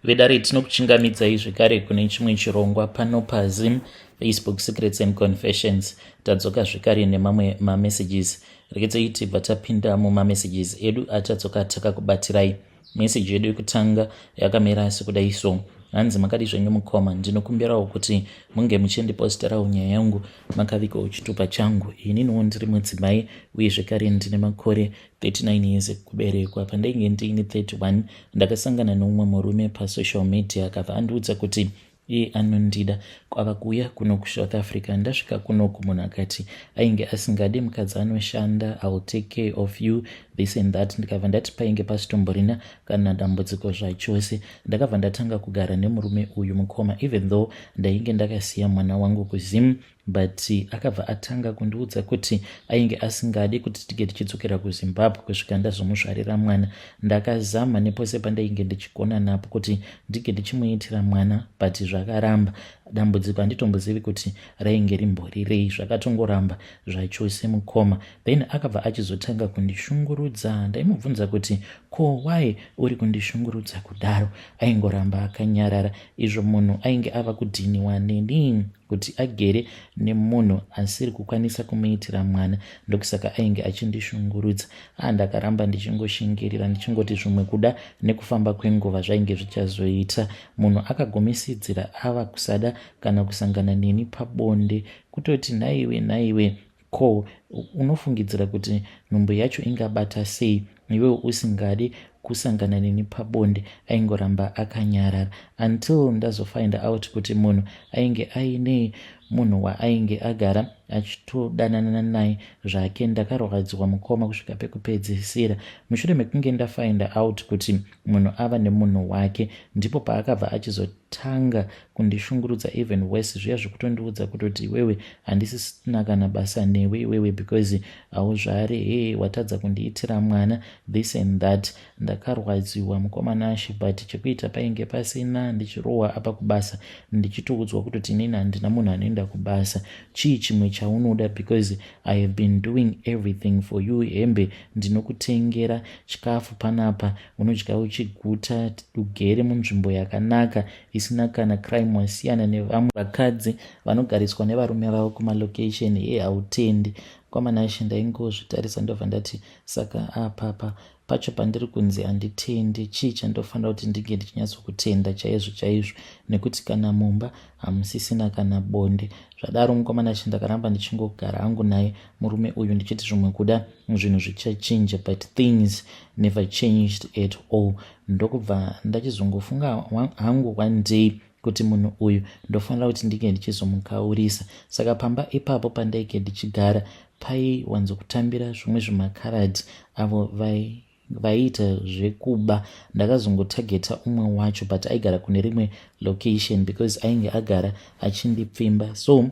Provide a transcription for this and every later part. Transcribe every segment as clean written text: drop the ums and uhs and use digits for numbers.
Vedare, tinokuchingamidzai zvekare kune chimwe chirongwa pano paZim Facebook Secrets and Confessions. Tadzoka zvekare nemamwe mamessages. Regedzai tibva tapinda mumamessages edu atadzoka takakubatirai. Meseji yedu yekutanga yakamira sekudai so. Hanzi, makadi zvenyu mukoma? Ndinokumbirawo kuti munge muchindiposterawo nyaya yangu makavigawo chitupa changu. Ininiwo ndiri mudzimai uye zvekare ndine makore 39 years ekuberekwa. Pandainge ndiine 31 ndakasangana neumwe murume pasocial media, akabva andiudza kuti iye anondida, kwava kuuya kuno kuSouth Africa. Ndasvika kunoku, munhu akati ainge asingadi mukadzi anoshanda, "I will take care of you," this and that. Ndikabva ndati painge pasitomborina kana dambudziko zvachose. Ndakabva ndatanga kugara nemurume uyu, mukoma, even though ndainge ndakasiya mwana wangu kuZim, but akabva atanga kundiudza kuti ainge asingadi kuti tige tichidzokera kuZimbabwe kusvika ndazomuzvarira mwana. Ndakazama nepose pandainge ndichigona napo kuti ndinge ndichimuitira mwana, but zvakaramba. Dambudziko handitombozivi kuti rainge rimborirei, zvakatongoramba zvachose, mukoma. Then akabva achizotanga kundishungurudza. Ndaimubvunza kuti, "Ko why uri kundishungurudza kudaro?" Aingoramba akanyarara. Izvo munhu ainge ava kudhiniwa neni kuti agere nemunhu asiri kukwanisa kumuitira mwana, ndokusaka ainge achindishungurudza. Ndakaramba ndichingoshingirira, ndichingoti zvimwe kuda nekufamba kwenguva zvainge zvichazoita. Munhu akagumisidzira ava kusada kana kusangana neni pabonde, kutoti, "Nhaiwe, nhaiwe, ko unofungidzira kuti nhumbu yacho ingabata sei iwewe usingadi kusangana neni pabonde?" Aingoramba akanyarara until ndazofind out kuti munhu ainge aine munhu waainge agara achitodanana naye zvake. Ndakarwadziwa, mukoma, kusvika pekupedzisira. Mushure mekunge ndafind out kuti munhu ava nemunhu wake, ndipo paakabva achizotanga kundishungurudza even worse, zviya zvekutondiudza kutoti, "Iwewe handisisina kana basa newe iwewe because hauzvari, he watadza kundiitira mwana," this and that. Ndakarwadziwa, mukoma Nashe, but chekuita painge pasina. Ndichirohwa apa kubasa, ndichitoudzwa kutoti, "Inini handina munhu anoenda kubasa. Chii chimwe chaunoda? Because I have been doing everything for you. Hembe ndinokutengera, chikafu panapa unodya uchiguta, ugere munzvimbo yakanaka isina kana crime, wasiyana nevamwe vakadzi vanogariswa nevarume vavo kumalocation. Ye hautendi." Kwamanashe, ndaingozvitarisa, ndobva ndati, "Saka apapa pacho pandiri kunzi handitendi, chii chandofanira kuti ndinge ndichinyatsokutenda chaizvo chaizvo? Nekuti kana mumba hamusisina kana bonde." Zvadaro, mukomana, chi ndakaramba ndichingogara hangu naye murume uyu, ndichiti zvimwe kuda zvinhu zvichachinja, but things never changed at all. Ndokubva ndachizongofunga hangu one day kuti munhu uyu ndofanira kuti ndinge ndichizomukaurisa. Saka pamba ipapo pandainge ndichigara paiwanzokutambira zvimwe zvimakaradhi avo vaiita zvekuba. Ndakazongotageta umwe wacho, but aigara kune rimwe location because ainge agara achindipfimba. So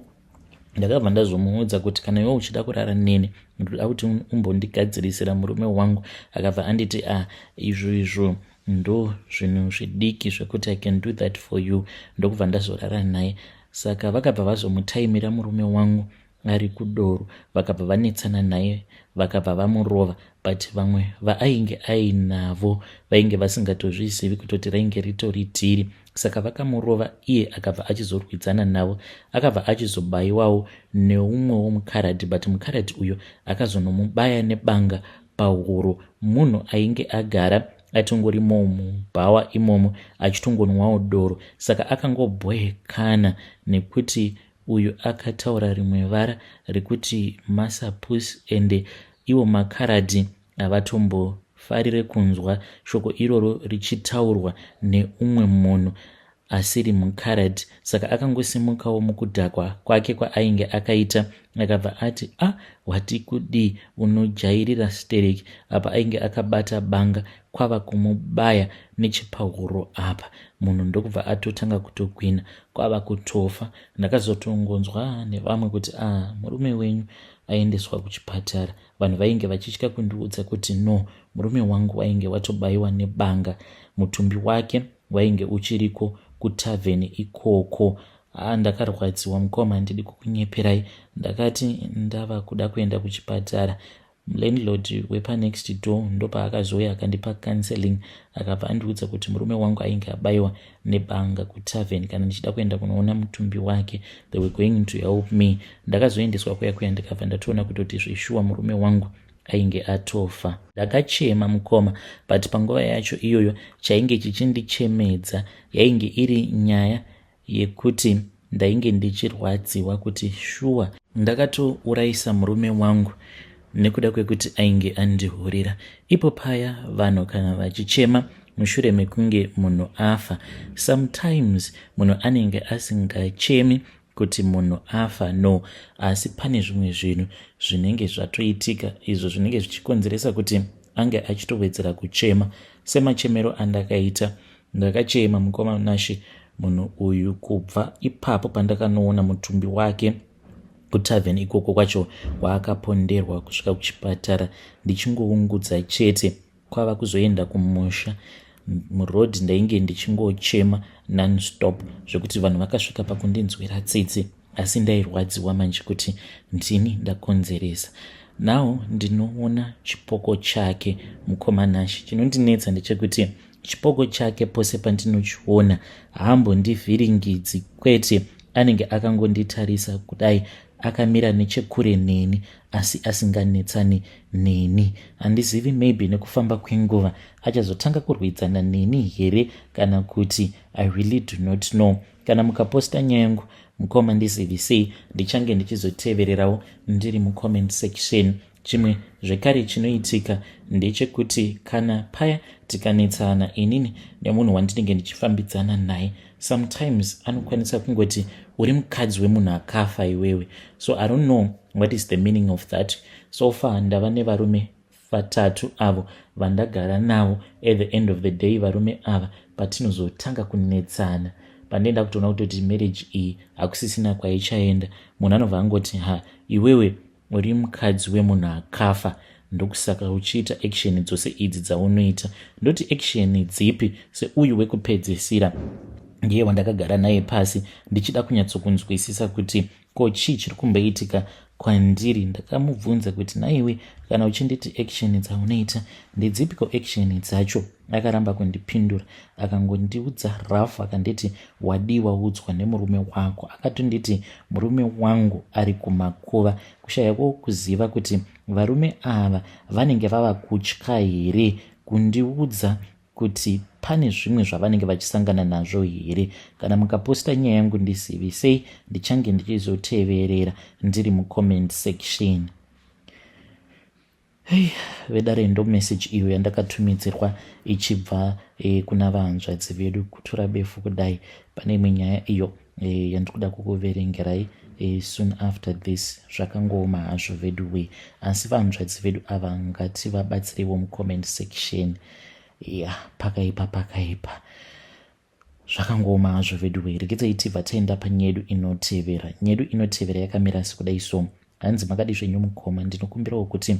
ndakabva ndazomuudza kuti, "Kana iwe uchida kurara neni, ndoda kuti umbondigadzirisira murume wangu." Akabva anditi, "A ah, izvo izvo ndo zvinhu zvidiki zvekuti I can do that for you." Ndokubva ndazorara naye. Saka vakabva vazomutaimira murume wangu ari kudoro, vakabva vanetsana naye, vakabva vamurova, but vamwe vaainge ainavo vainge vasingatozvizivi kutoti rainge ritori dhiri. Saka vakamurova, iye akabva achizorwidzana navo, akabva achizobayiwawo neumwewo mukaradhi, but mukaradhi uyo akazonomubaya nebanga pahuro. Munhu ainge agara atongorimo mubhawa imomo achitongonwawo doro, saka akangobhoekana nekuti uyu akataura rimwe vara rekuti masapus, ende ivo makaradhi havatombofarire kunzwa shoko iroro richitaurwa neumwe munhu asiri mukaradhi. Saka akangosimukawo mukudhakwa kwake kwaainge akaita, akabva ati, "A ah, wati kudii? Unojairira stereki." Apa ainge akabata banga, kwava kumubaya nechepahuro apa. Munhu ndokubva atotanga kutogwina, kwava kutofa. Ndakazotongonzwa nevamwe kuti, "A ah, murume wenyu aendeswa kuchipatara." Vanhu vainge vachitya kundiudza kuti no, murume wangu wainge watobayiwa nebanga, mutumbi wake wainge uchiriko kutavheni ikoko. Ha, ndakarwadziwa, mukoma, handidi kukunyeperai. Ndakati ndava kuda kuenda kuchipatara. Landlord wepanext door ndopaakazouya akandipa counseling, akabva andiudza kuti murume wangu ainge abayiwa nebanga kutavern, kana ndichida kuenda kunoona mutumbi wake, they were going to help me. Ndakazoendeswa kuya kuya, ndikabva ndatoona kutoti zveshuwa murume wangu ainge atofa. Ndakachema, mukoma, but panguva yacho iyoyo chainge chichindichemedza yainge iri nyaya yekuti ndainge ndichirwadziwa kuti shuwa ndakatourayisa murume wangu nekuda kwekuti ainge andihurira. Ipo paya vanhu kana vachichema mushure mekunge munhu afa, sometimes munhu anenge asingachemi kuti munhu afa, no, asi pane zvimwe zvinhu zvinenge zvatoitika izvo zvinenge zvichikonzeresa kuti ange achitowedzera kuchema, semachemero andakaita. Ndakachema, mukoma Nashe, munhu uyu kubva ipapo pandakanoona mutumbi wake kutavern ikoko kwacho waakaponderwa kusvika kuchipatara, ndichingoungudza chete. Kwava kuzoenda kumusha, muroad ndainge ndichingochema nonstop, zvekuti vanhu vakasvika pakundinzwira tsitsi, asi ndairwadziwa manje kuti ndini ndakonzeresa. Now ndinoona chipoko chake, mukoma Nashe. Chinondinetsa ndechekuti chipoko chake pose pandinochiona haambondivhiringidzi, kwete, anenge akangonditarisa kudai, akamira nechekure neni, asi asinganetsani neni. Handizivi, maybe nekufamba kwenguva achazotanga kurwidzana neni here kana kuti, I really do not know. Kana mukaposta nyaya yangu, mukoma, ndizivisei, ndichange ndichizotevererawo ndiri mucomment section. Chimwe zvekare chinoitika ndechekuti kana paya tikanetsana inini nemunhu wandinenge ndichifambidzana naye, sometimes anokwanisa kungoti, "Uri mukadzi wemunhu akafa iwewe." So I don't know what is the meaning of that. So far ndava nevarume vatatu avo vandagara navo. At the end of the day, varume ava patinozotanga kunetsana, pandienda kutoona kutoti marriage iyi hakusisina kwaichaenda, munhu anobva angoti, "Ha, iwewe uri mukadzi wemunhu akafa, ndokusaka uchiita action dzose idzi dzaunoita." Ndoti, "Action dzipi?" Seuyu wekupedzisira ndiye wandakagara naye pasi ndichida kunyatsokunzwisisa kuti ko chii chiri kumboitika kwandiri. Ndakamubvunza kuti, "Naiwe, kana uchinditi action dzaunoita, ndedzipiko action dzacho?" Akaramba kundipindura, akangondiudza rough, akanditi, "Wadiwa udzwa nemurume wako?" Akatonditi murume wangu ari kumakuva. Kushayako kuziva kuti varume ava vanenge vava kutya here kundiudza kuti pane zvimwe zvavanenge vachisangana nazvo here. Kana mukaposta nyaya yangu, ndizivisei, ndichange ndichizoteverera ndiri mucomment section. Hei, vedare, ndo message iyo yandakatumidzirwa ichibva kuna vahanzvadzi vedu. Kutura befu kudai, pane imwe nyaya iyo yandiri kuda kukuverengerai soon after this. Zvakangooma hazvo vedu we, asi vahanzvadzi vedu ava ngativabatsireiwo mucomment section. Ya, pakaipa, pakaipa, zvakangooma hazvo vedu we. Regedzai tibva taenda panyedu inotevera. Nyedu inotevera yakamira sekudai so. Hanzi, "Makadi zvenyu mukoma? Ndinokumbirawo kuti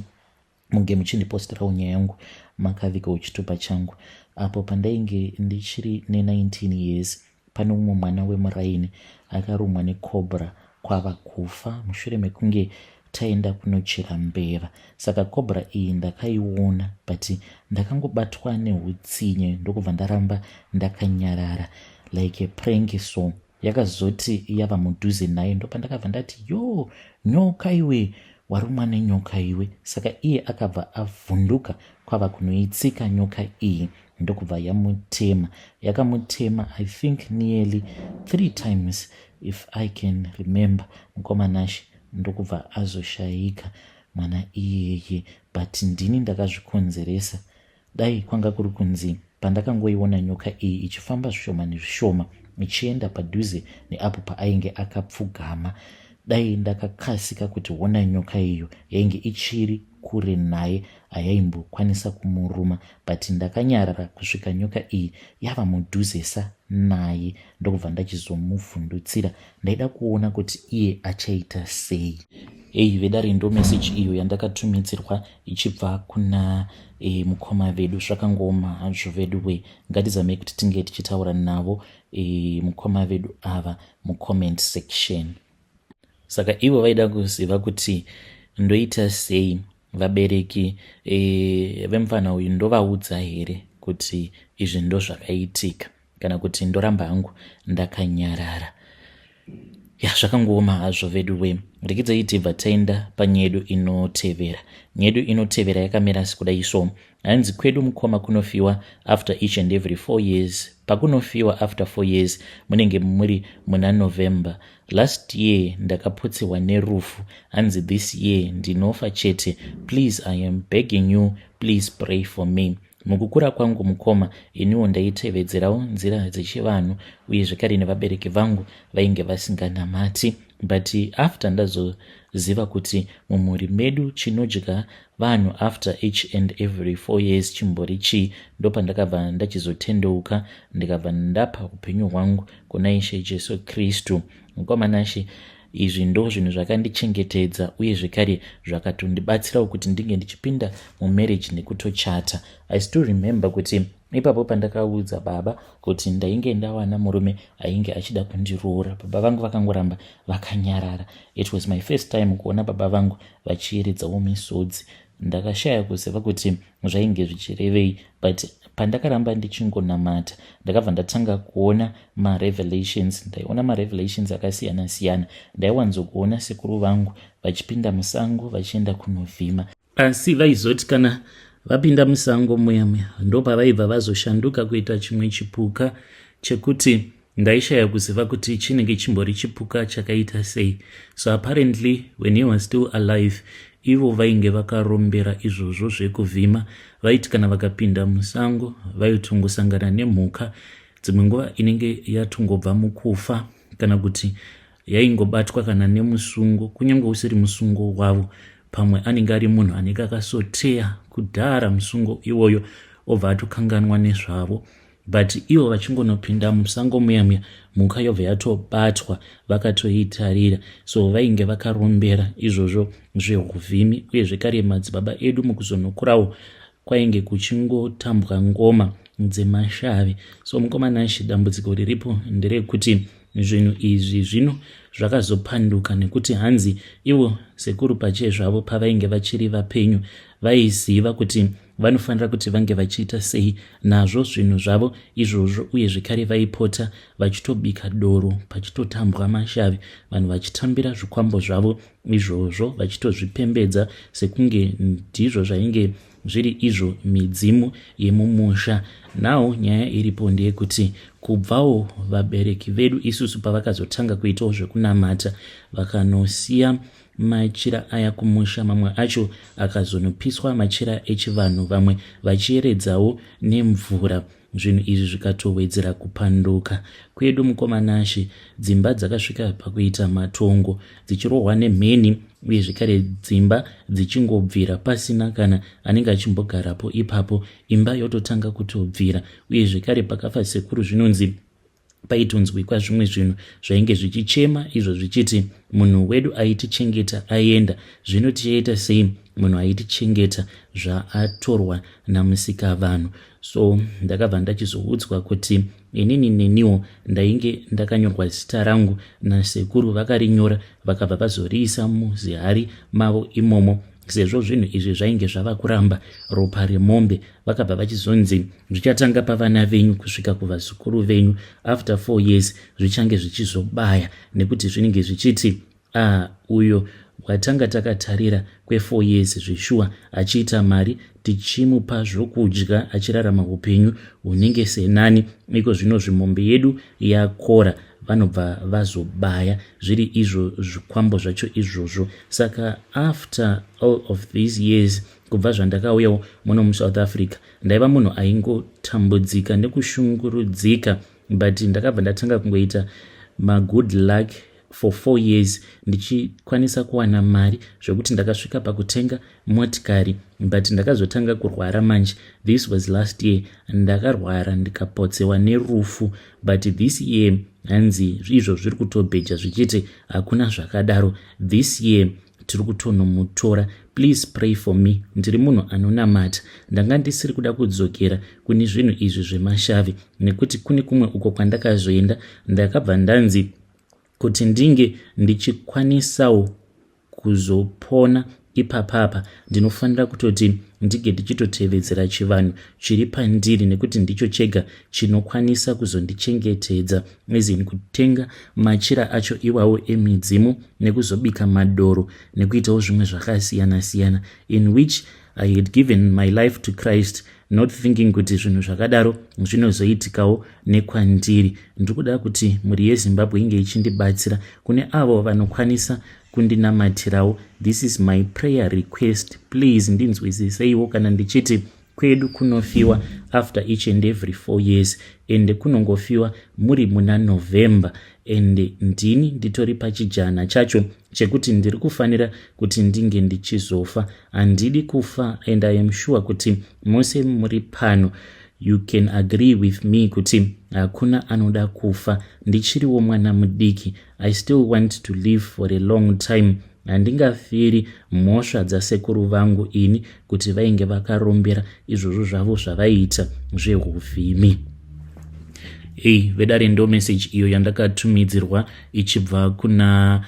munge muchindiposterawo nyaya yangu makavigawo chitupa changu. Apo pandainge ndichiri ne19 years, pane umwe mwana wemuraini akarumwa necobra kwava kufa mushure mekunge taenda kunochera mbeva. Saka cobra iyi ndakaiona, but ndakangobatwa neutsinye, ndokubva ndaramba ndakanyarara like a prank. So yakazoti yava mudhuze naye, ndopandakabva ndati, 'Yo, nyoka iwe, warumwa nenyoka iwe.' Saka iye akabva avhunduka kwava kunoitsika nyoka iyi, ndokubva yamutema. Yakamutema, I think, nearly three times, if I can remember, mukoma Nashe, ndokubva azoshayika mwana iyeye. But ndini ndakazvikonzeresa. Dai kwanga kuri kunzi pandakangoiona nyoka iyi ichifamba zvishoma nezvishoma ichienda padhuze neapo paainge akapfugama, dai ndakakasika kuti ona nyoka iyo, yainge ichiri kure naye, hayaimbokwanisa kumuruma. But ndakanyarara kusvika nyoka iyi yava mudhuzesa naye, ndokubva ndachizomuvhundutsira. Ndaida kuona kuti iye achaita sei." Ei, vedare, ndo message iyo yandakatumidzirwa ichibva kuna mukoma vedu. Zvakangooma hazvo vedu we. Ngatizamei kuti tinge tichitaura navo mukoma vedu ava mucomment section. Saka ivo vaida kuziva kuti ndoita sei. Vabereki vemufana uyu ndovaudza here kuti izvi ndo zvakaitika, kana kuti ndoramba hangu ndakanyarara? Ya, zvakangooma hazvo vedu we. Rekidzai tibva taenda panyedu inotevera. Nyedu inotevera yakamira sekudai. So hanzi, kwedu mukoma kunofiwa after each and every 4 years. Pakunofiwa after 4 years munenge muri muna November. Last year ndakapotsiwa nerufu. Hanzi this year ndinofa chete. Please, I am begging you, please pray for me. Mukukura kwangu mukoma, iniwo ndaitevedzerawo nzira dzechivanhu, uye zvekare nevabereki vangu vainge vasinganamati. But after ndazoziva kuti mumhuri medu chinodya vanhu after each and every 4 years chimbori chii, ndopandakabva ndachizotendeuka, ndikabva ndapa upenyu hwangu kuna Ishe Jesu Kristu. Mukoma Nashe, izvi ndo zvinhu zvakandichengetedza uye zvekare zvakatondibatsirawo kuti ndinge ndichipinda mumarriage nekutochata. I still remember kuti ipapo pandakaudza baba kuti ndainge ndawana murume ainge achida kundiroora, baba vangu vakangoramba vakanyarara. It was my first time kuona baba vangu vachiyeredzawo misodzi. Ndakashaya kuziva kuti zvainge zvichirevei, but pandakaramba ndichingonamata, ndakabva ndatanga kuona marevelations. Ndaiona marevelations akasiyana siyana. Ndaiwanzokuona sekuru vangu vachipinda musango vachienda kunovhima, asi vaizoti kana vapinda musango muya muya, ndopavaibva vazoshanduka kuita chimwe chipuka chekuti ndaishaya kuziva kuti chinenge chimbori chipuka chakaita sei. So apparently when he was still alive, ivo vainge vakarombera izvozvo zvekuvhima. Vaiti kana vakapinda musango, vaitongosangana nemhuka, dzimwe nguva inenge yatongobva mukufa, kana kuti yaingobatwa kana nemusungo, kunyange usiri musungo wavo. Pamwe anenge ari munhu anenge akasoteya kudhara musungo iwoyo, obva atokanganwa nezvavo. But ivo vachingonopinda musango muya muya, mhuka yobva yatobatwa vakatoitarira. So vainge vakarombera izvozvo zveuvhimi. Uye zvekare madzibaba edu mukuzonokurawo kwainge kuchingotambwa ngoma dzemashavi. So mukoma Nashe, dambudziko riripo nderekuti zvinhu izvi zvino zvakazopanduka, nekuti hanzi ivo sekuru pachezvavo pavainge vachiri vapenyu vaiziva kuti vanofanira kuti vange vachiita sei nazvo zvinhu zvavo izvozvo. Uye zvekare vaipota vachitobika doro, pachitotambwa mashavi, vanhu vachitambira zvikwambo zvavo izvozvo, vachitozvipembedza sekunge ndizvo zvainge zviri izvo midzimu yemumusha. Nawo nyaya iripo ndeyekuti kubvawo vabereki vedu isusu pavakazotanga kuitawo zvekunamata, vakanosiya machira aya kumusha, mamwe acho akazonopiswa, machira echivanhu, vamwe vachiyeredzawo nemvura, zvinhu izvi zvikatowedzera kupanduka kwedu. Mukoma Nashe, dzimba dzakasvika pakuita matongo, dzichirohwa nemheni, uye zvekare dzimba dzichingobvira pasina kana anenge achimbogarapo ipapo, imba yototanga kutobvira. Uye zvekare pakafa sekuru, zvinonzi paitonzwikwa zvimwe zvinhu zvainge zvichichema izvo zvichiti, "Munhu wedu aitichengeta aenda, zvino tichaita sei munhu aitichengeta zvaatorwa namusikavanhu?" So ndakabva ndachizoudzwa kuti inini neniwo ndainge ndakanyorwa zita rangu nasekuru, vakarinyora vakabva vazoriisa muzihari mavo imomo. Sezvo zvinhu izvi zvainge zvava kuramba ropa remombe, vakabva vachizonzi zvichatanga pavana venyu kusvika kuvazukuru venyu. After 4 years zvichange zvichizobaya, nekuti zvinenge zvichiti, "Ah, uyo watanga takatarira kwe4 years zveshuwa achiita mari, tichimupa zvokudya, achirarama upenyu hunenge senani, iko zvino zvimombe yedu yakora." Vanobva vazobaya zviri izvo zvikwambo zvacho izvozvo. Saka after all of these years, kubva zvandakauyawo muno muSouth Africa, ndaiva munhu aingotambudzika nekushungurudzika, but ndakabva ndatanga kungoita magood luck for 4 years, ndichikwanisa kuwana mari zvekuti ndakasvika pakutenga motikari. But ndakazotanga kurwara manje. This was last year. Ndakarwara ndikapotsewa nerufu, but this year hanzi izvo zviri kutobheja zvichiti hakuna zvakadaro, this year tiri kutonomutora. Please pray for me. Ndiri munhu anonamata. Ndanga ndisiri kuda kudzokera kune zvinhu izvi zvemashavi, nekuti kune kumwe uko kwandakazoenda, ndakabva ndanzi kuti ndinge ndichikwanisawo kuzopona. Ipapapa ndinofanira kutoti ndige ndichitotevedzera chivanhu chiri pandiri nekuti ndicho chega chinokwanisa kuzondichengetedza, as in kutenga machira acho iwawo emidzimu nekuzobika madoro nekuitawo zvimwe zvakasiyana-siyana, in which I had given my life to Christ, not thinking kuti zvinhu zvakadaro zvinozoitikawo nekwandiri. Ndiri kuda kuti mhuri yeZimbabwe inge ichindibatsira. Kune avo vanokwanisa kundinamatirawo, this is my prayer request. Please ndinzwisiseiwo kana ndichiti kwedu kunofiwa after each and every 4 years and kunongofiwa muri muna November, and ndini nditori pachijana chacho chekuti ndiri kufanira kuti ndinge ndichizofa. Handidi kufa, and I am sure kuti mose muri pano, you can agree with me kuti hakuna anoda kufa. Ndichiriwo mwana mudiki. I still want to live for a long time. Handingafiri mhosva dzasekuru vangu ini kuti vainge vakarombera izvozvo zvavo zvavaiita zvehuvhimi. Ei vedare, ndo message iyo yandakatumidzirwa ichibva kuna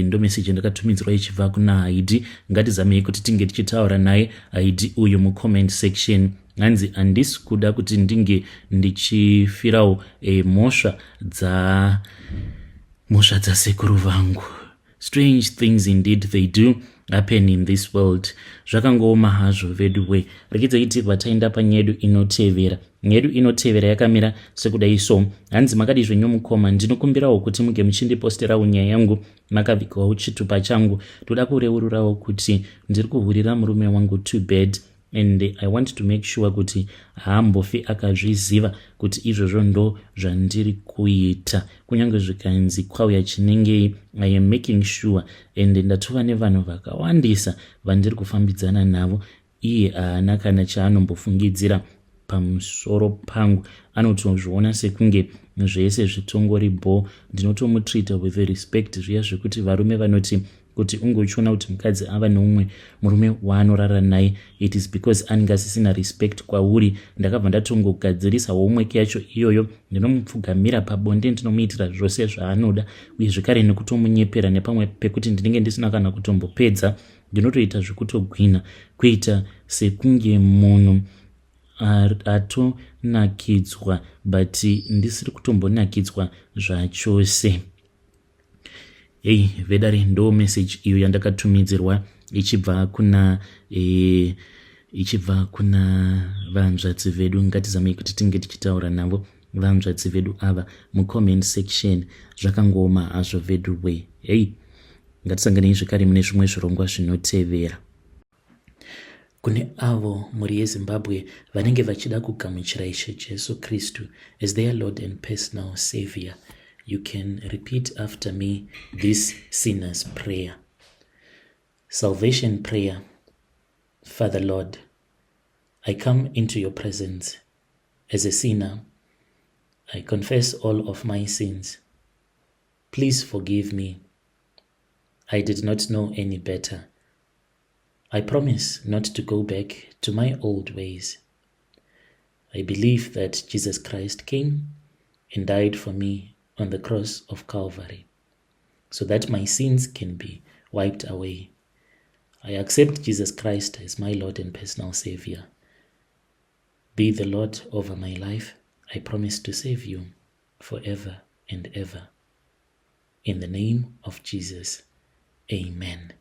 ndo message yandakatumidzirwa ichibva kuna Haidi. Ngatizamei kuti tinge tichitaura naye Haidi uyu mucomment section. Hanzi handisi kuda kuti ndinge ndichifirawo mhosva dza mhosva dzasekuru vangu. Strange things indeed, they do happen in this world. Zvakangooma hazvo vedu we. Rekedzai tibva taenda panyedu inotevera. Nyedu inotevera yakamira sekudai so. Hanzi, "Makadi zvenyu mukoma? Ndinokumbirawo kuti muge muchindiposterawo nyaya yangu makabikawo chitupa changu. Toda kureururawo kuti ndiri kuhurira murume wangu too bad, and I want to make sure kuti haambofi akazviziva kuti izvozvo ndo zvandiri kuita. Kunyange zvikanzi kwauya chinengei, I am making sure, and ndatova nevanhu vakawandisa vandiri kufambidzana navo. Iye haana kana chaanombofungidzira pamusoro pangu. Anotozviona sekunge zvese zvitongori bho. Ndinotomutreata with respect, zviya zvekuti varume vanoti kuti unge uchiona kuti mukadzi ava neumwe murume waanorara naye, it is because anenge asisina respect kwauri. Ndakabva ndatongogadzirisa homework yacho iyoyo. Ndinomupfugamira pabonde, ndinomuitira zvose zvaanoda, uye zvekare nekutomunyepera nepamwe pekuti ndinenge ndisina kana kutombopedza, ndinotoita zvekutogwina kuita sekunge munhu atonakidzwa, but ndisiri kutombonakidzwa zvachose." Hei vedare, ndo message iyo yandakatumidzirwa ichibva kuna vanzvadzi vedu. Ngatizamei kuti tinge tichitaura navo vanzvadzi vedu ava mucomment section. Zvakangooma hazvo vedu we. Hei, ngatisanganei zvekare mune zvimwe zvirongwa zvinotevera. Kune avo mhuri yeZimbabwe vanenge vachida kugamuchira Ishe Jesu Kristu as their Lord and personal Savior, you can repeat after me this sinner's prayer, salvation prayer. Father Lord, I come into your presence as a sinner. I confess all of my sins. Please forgive me. I did not know any better. I promise not to go back to my old ways. I believe that Jesus Christ came and died for me on the cross of Calvary so that my sins can be wiped away. I accept Jesus Christ as my Lord and personal Savior. Be the Lord over my life. I promise to save you forever and ever. In the name of Jesus, amen.